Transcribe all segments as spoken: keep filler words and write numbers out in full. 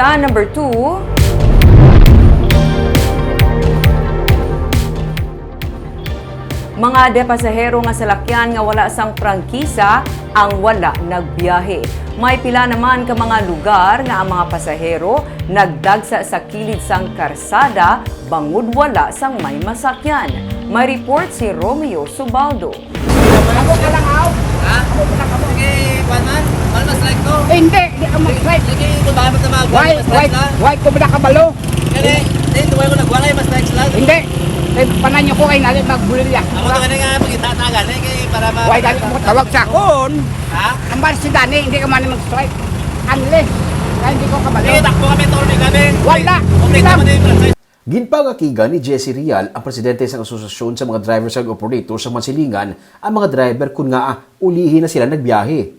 Sa number two, mga depasahero nga salakyan nga wala sang prangkisa ang wala nagbiyahe. May pila naman ka mga lugar nga ang mga pasahero nagdagsa sa kilid sang karsada bangod wala sang may masakyan. May report si Romeo Subaldo. Ako ka lang, aw. Ha? Sige, kuwan man. Wala mas like ko. Eh, hindi, di ka mag-strike. Sige, ito ba? Basta mag- Why, mas why, like lang. Why ko ba nakabalo? Kani, di, ito ko nagwalay, mas like lang. Hindi. Eh, pananyo ko kay nali magbulilya. Amo to, kani nga, pag itatagan, eh, kay para ma- Why gani mo tawag sa akon? Ha? Ang bar si Dani, hindi ka man mag-strike. Unless, kaya hindi ko kabalo. Sige, takbo kami, Tony, kami. Wala. Okay, Lang. Tama na yung franchise. Ginpangakigan ni Jesse Real, ang presidente sang Asosasyon sa mga Driver kag Operator sa Mansilingan, ang mga driver kon ngaa ulihi na sila nagbiyahe.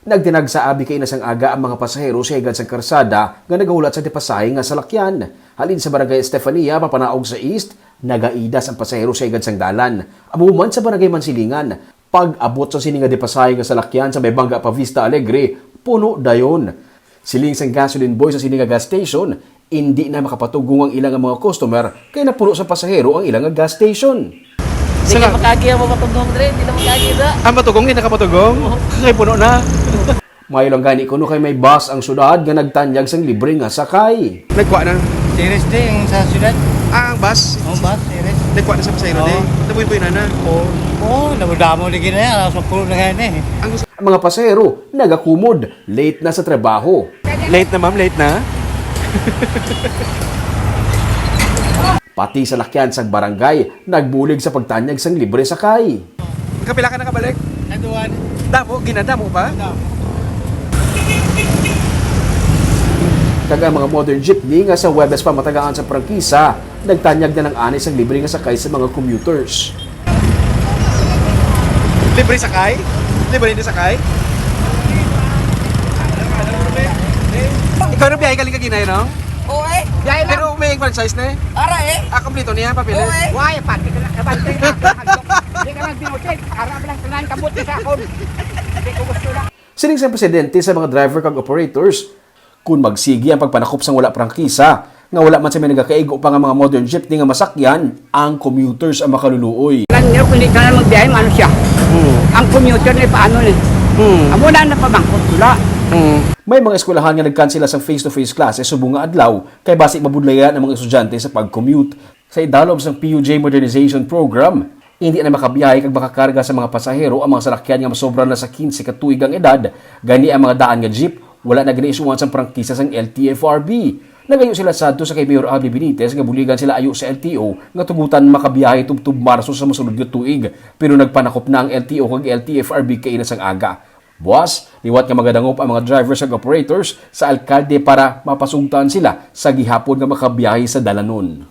Nagtinag sa abi kaina sang aga ang mga pasahero sa higad sang karsada nga nagahulat sa depasahe nga salakyan. Halin sa Barangay Estefania, papanaog sa East, nagaidas ang pasahero sa higad sang dalan. Amo man sa Barangay Mansilingan, pag-abot sa sini nga depasahe nga salakyan sa may bangga pa Vista Alegre, puno dayon. Siling sang gasoline boy sa sini nga gas station, indi na makapatugong ang ila nga mga customer kay napuno sa pasahero ang ila nga gas station. Hindi Sala- ka makagi ang mapatugong, Dre. Hindi na makagi, da. Ang matugong, hindi nakapatugong? Oo. Kay puno na. Mayo lang gani kuno kay may bus ang syudad nga nagtanyag sang libre nga sakay. Nagkuha na. Series D ang sa syudad. Ah, ang bus? Ang bus, series. Nagkuha na sa pasahero, Oo. Di? Nabuy-buy na na. Oo. Oo, damo-damo lagi na yan. Alas sampung na yan eh. Ang gusto Ang mga pasahero nagakumod, late na sa trabaho. Late na, ma'am, late na. Pati salakyan sang barangay nagbulig sa pagtanyag sang libre sakay. Kapila ka nakabalik? Kaduan. Damo, ginadamo pa? Damo. Kag ang mga modern jeepney nga sa Huwebes pa matagaan sa prangkisa, nagtanyag na lang anay sang libre nga sakay sa mga commuters. Libre sakay? Libre ni sakay? Ikaw na biyahe galing kagina, no? Oo, eh. Biyahe lang. Pero may franchise na eh. Ara, eh. Ah, kompleto niya, papel Oo, eh. Why? Pati ka na, abante ka. Hindi ka nagbinutit. Ara, bilang tanan, kabot sa akon. Hindi ko gusto na. Siling sa presidente sa mga driver kag operators, kung magsigi ang pagpanakop sang wala prangkisa, nga wala man sa may nagakaigo pa nga mga modern jeepney nga masakyan, ang commuters ang makaluluoy. Alam niyo, kung di ka na magbiyahe, ano siya? Hmm. Ang commuter ni paano ni? Hmm. Amo na napamangkot sila. Hmm. May mga eskwelahan nga nagkansela sang face-to-face classes subong nga adlaw kay basi mabudlayan ang mga estudyante sa pag-commute. Sa idalom sang P U J Modernization Program, hindi na makabiyahe kag makakarga sa mga pasahero ang mga salakyan nga masobra na sa quince ka tuig ang edad, gani ang mga daan nga jeep wala na ginaisuhan sang prangkisa sang L T F R B. Nagayo sila sadto sa kay Mayor Abby Benitez nga buligan sila ayo sa L T O nga tugutan makabiyahe tubtob Marso sa masulod nga tuig, pero nagpanakop na ang L T O kag L T F R B kaina sang aga. Buas, liwat nga magadangop ang mga drivers kag operators sa alkalde para mapasugtan sila sa gihapon nga makabiyahe sa dalanon.